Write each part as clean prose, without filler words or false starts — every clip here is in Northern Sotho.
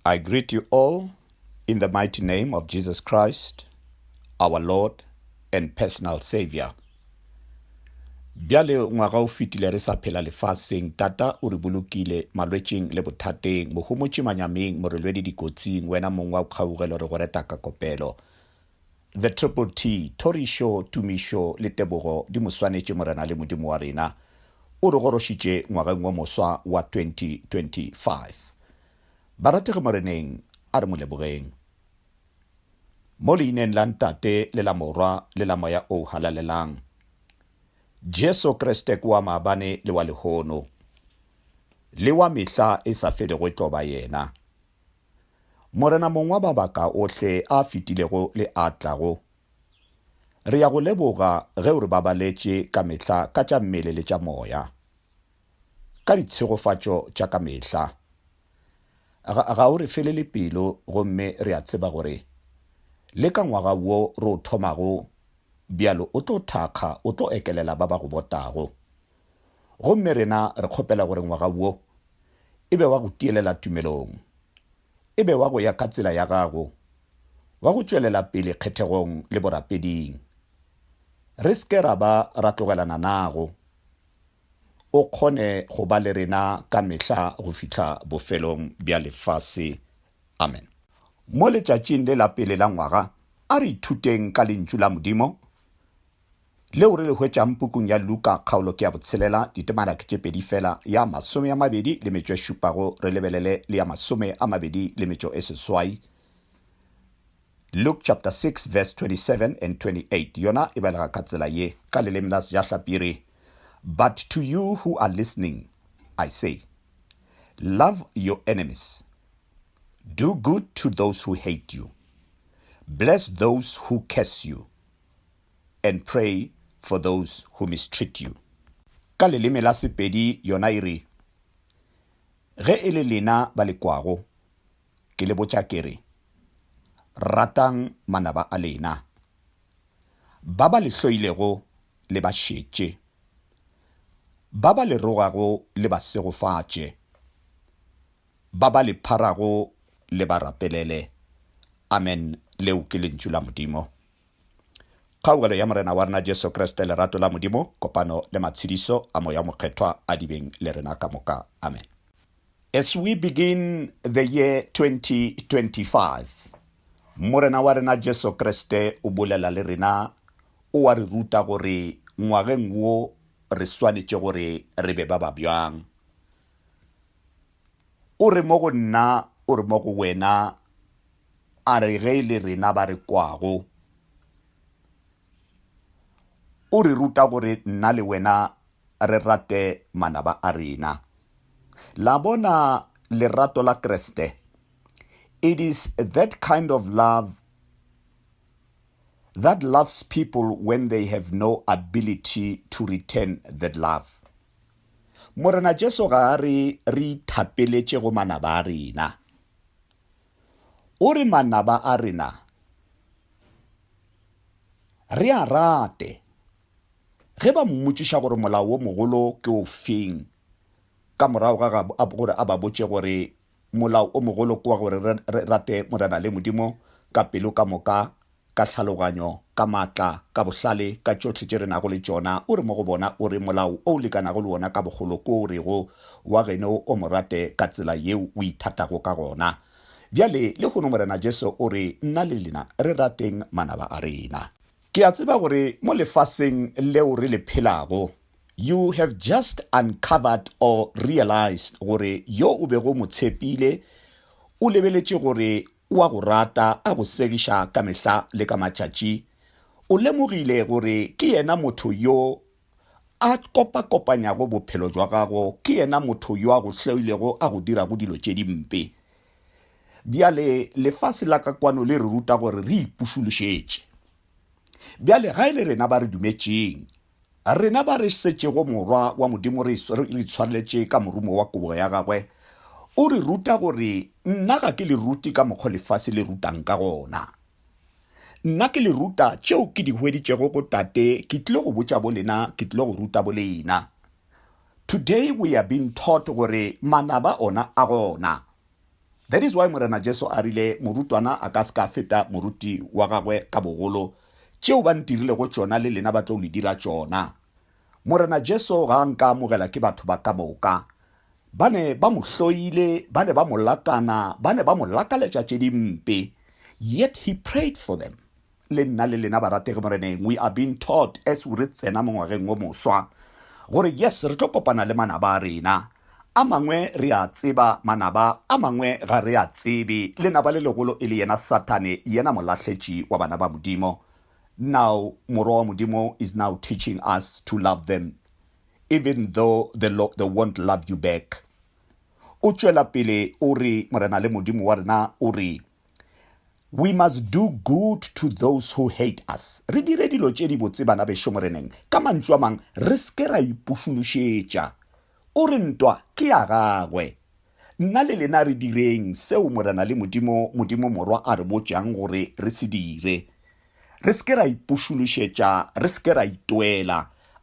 I greet you all in the mighty name of Jesus Christ, our Lord and personal Savior. Bjale ngwaga o fetile re sa phela lefaseng, Tata o re bolokile malwetšing le bothateng, mohomotši manyaming, morelwedi dikotsing, wena mong wa kgaugelo re go reta ka kopelo. The Triple T, thorišo, tumišo le tebogo di mo swanetše Morena le Modimo wa rena. O re gorošitše ngwageng wo moswa wa 2025. Barategi Moreneng, a re mo lebogeng. Mo leineng la Ntate le la Morwa le la Moya o Halalelang. Jesu Kriste ke wa maabane le wa lehono, le wa mehla e sa felego e tlo ba yena. Morena Mong wa mabaka ohle a fetilego le a tlago, re ya go leboga ge o re babaletše ka mehla ka tša mmele le tša moya, ka ditshegofatšo tša ka mehla. Ga, ga o re felele pelo gomme re a tseba gore le ka ngwaga wo re o thomago bjalo o tlo thakga, o tlo ekelela ba ba go botago. Gomme rena re kgopela gore ngwaga wo e be wa go tielela tumelong, e be wa go ya ka tsela ya gago, wa go tšwelela pele kgethegong le borapeding. Re se ke ra ba ra tlogelana nago. O kgone go ba le rena ka mehla go fihla bofelong bja lefase. Amen. Mo letšatšing le la pele la ngwaga, a re ithuteng ka Lentšu la Modimo leo re le hwetšang pukung ya Luka kgaolo ke ya botshelela, ditemana ke tše pedi fela, ya 27 re lebelele le ya 28. Luke chapter 6 verse 27 and 28 yona e balega ka tsela ye ka leleme la Sejahlapiri, But to you who are listening, I say, love your enemies, do good to those who hate you, bless those who curse you, and pray for those who mistreat you. Ka leleme la Sepedi yona e re, Ge e le lena ba le kwago, ke le botša ke re, Ratang manaba a lena, ba ba le hloilego le ba šetše, ba ba le rogago le ba segofatše, ba ba le pharago le ba rapelele. Amen. Leo ke Lentšu la Modimo. Kgaugelo ya Morena wa rena Jesu Kriste, lerato la Modimo, kopano le matshediso a Moya Mokgethwa a di beng le rena ka moka. Amen. As we begin the year 2025, Morena wa rena Jesu Kriste o bolela le rena, o a re ruta gore ngwageng wo re swanetše gore re be ba ba bjang. O re mo go nna, o re mo go wena, a re ge e le rena ba re kwago. O re ruta gore nna le wena re rate manaba a rena. La bona lerato la Kriste? It is that kind of love that loves people when they have no ability to return that love. Morena Jesu ga a re re ithapeletše go manaba a rena. O re manaba a rena re a rate. Ge ba mmotšiša gore molao wo mogolo ke o feng, ka morago ga gore a ba botše gore molao o mogolo ke wa gore re rate Morena le Modimo ka pelo ka moka, ka tlhaloganyo, ka maatla, ka bohlale, ka tšohle tše re nago le tšona, o re mo go bona, o re, Molao o o lekanago le wona ka bogolo ke o rego, Wa geno o mo rate ka tsela yeo o ithatago ka gona. Bjale, lehono Morena Jesu o re, Nna le lena re rateng manaba a rena. Ke a tseba gore mo lefaseng leo re le phelago, you have just uncovered or realized gore yo o bego o mo tshepile o lebeletše gore O a go rata, a go segiša ka mehla le ka matšatši. O lemogile gore ke yena motho yo a kopakopanyago bophelo jwa gago, ke yena motho yo a go hloilego, a go dirago dilo tše dimpe. Bjale lefase la ka kwano le re ruta gore re ipušološetše. Bjale ga e le rena ba re dumetšeng, Rena ba re setšego Morwa wa Modimo re itshwareletše ka morumo wa kobo ya gagwe, o re ruta gore, Nna ga ke le rute ka mokgwa lefase le rutang ka gona. Nna ke le ruta tšeo ke di hweditšego go Tate, ke tlile go botša bo lena, ke tlile go ruta bo lena. Today we are being taught gore manaba ona a gona. That is why Morena Jesu a rile morutwana a ka se ka feta moruti wa gagwe ka bogolo, tšeo ba ntirilego tšona le lena ba tlo le dira tšona. Morena Jesu ga a nka amogela ke batho ba ka moka. Ba ne ba mo hloile, ba ne ba mo lakana, ba ne ba mo lakaletša tše dimpe. Yet he prayed for them. Le nna le lena barategi Moreneng, we are being taught as re tsena mo ngwageng wo moswa gore yes re tlo kopana le manaba a rena. A mangwe re a tseba manaba, a mangwe ga re a tsebe. Lenaba le legolo e le yena Sathane, yena molahletši wa bana ba Modimo. Now Morwa wa Modimo is now teaching us to love them even though they, they won't love you back. O tšwela pele o re Morena le Modimo wa rena o re We must do good to those who hate us. Re dire dilo tše dibotse bana bešo Moreneng. Ka mantšu a mang, re se ke ra ipušološetša. O re ntwa ke ya gagwe. Nna le lena re direng seo Morena le Modimo, Modimo Morwa a re botšang gore re se dire. Re se ke ra ipušološetša, re se ke ra itwela.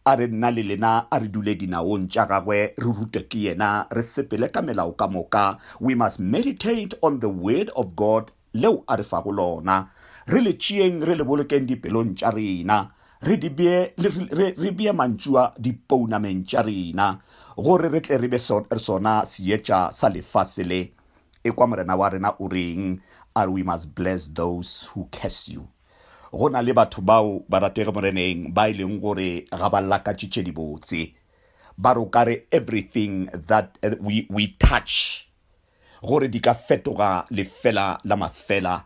A re nna le lena a re dule dinaong tša gagwe, re rutwe ke yena, re sepele ka melao ka moka. We must meditate on the word of God leo a re fago lona. Re le tšeeng re le bolokeng dipelong tša rena, re di bee, re, re bee mantšu a dipounameng tša rena, gore re tle re be sona seetša sa lefase le. Ekwa Morena wa rena o reng, a re we must bless those who curse you. Go na le batho bao, barategi Moreneng, ba e leng gore ga ba lakatše tše dibotse. Ba re o ka re everything that eh, we, we touch, gore di ka fetoga lefela la mafela.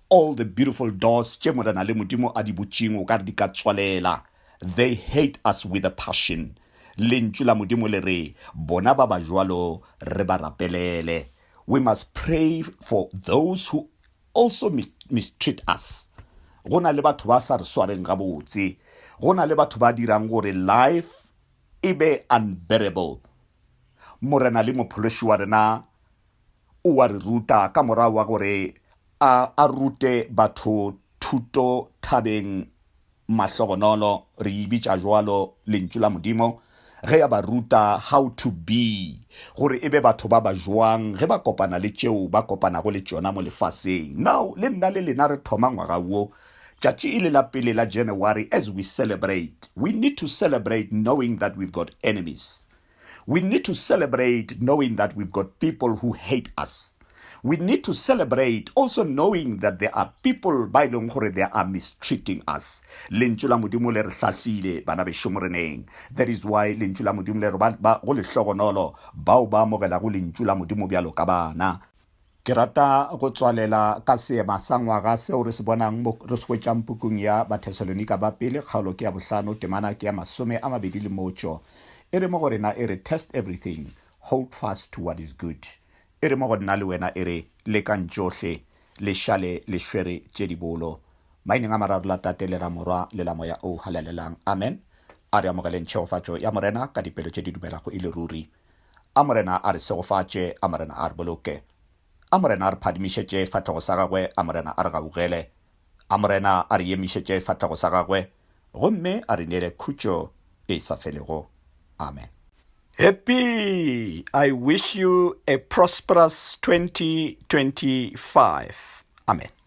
All the beautiful doors tše Morena le Modimo a di butšeng o ka re di ka tswalela. They hate us with a passion. Lentšu la Modimo le re bona ba ba jwalo re ba rapelele. We must pray for those who also mistreat us. Go na le batho ba sa re swareng gabotse. Go na le batho ba dirang gore life e be unbearable. Morena le Mophološi wa rena O a re ruta ka morago ga gore a a rute batho thuto thabeng mahlogonolo, re e bitša jwalo, Lentšu la Modimo, ge a ba ruta how to be, gore e be batho ba ba jwang ge ba kopana le tšeo ba kopanago le tšona mo lefaseng. Now, le nna le lena re thoma ngwaga wo, tšatši e le la pele la January, as we celebrate, we need to celebrate knowing that we've got enemies. We need to celebrate knowing that we've got people who hate us. We need to celebrate also knowing that there are people ba e leng gore they are mistreating us. Lentšu la Modimo le re hlahlile bana bešo moreneng. That is why lentšu la Modimo le re ba, ba go lehlogonolo bao ba amogelago lentšu la Modimo bjalo ka bana. Ke rata go tswalela ka seema sa ngwaga seo re se bonang mo re se hwetšang pukung ya Bathesalonika ba Pele, kgaolo ke ya bohlano, temana ke ya 28. E re mo go rena e re, Test everything, hold fast to what is good. E re mo go nna le wena e re, Lekang tšohle, le šale le swere tše di bolo. Maineng a mararo la Tate le la Morwa le la Moya o Halalelang. Amen. A re amogeleng tšhegofatšo ya Morena ka dipelo tše di dumelago e le ruri. A Morena a re segofatše, a Morena a re boloke. A Morena a re phadimišetše fahlego sa gagwe, a Morena a re gaugele. A Morena a re emišetše fahlego sa gagwe, gomme a re neele khutšo e sa felego. Amen. Happy! I wish you a prosperous 2025. Amen.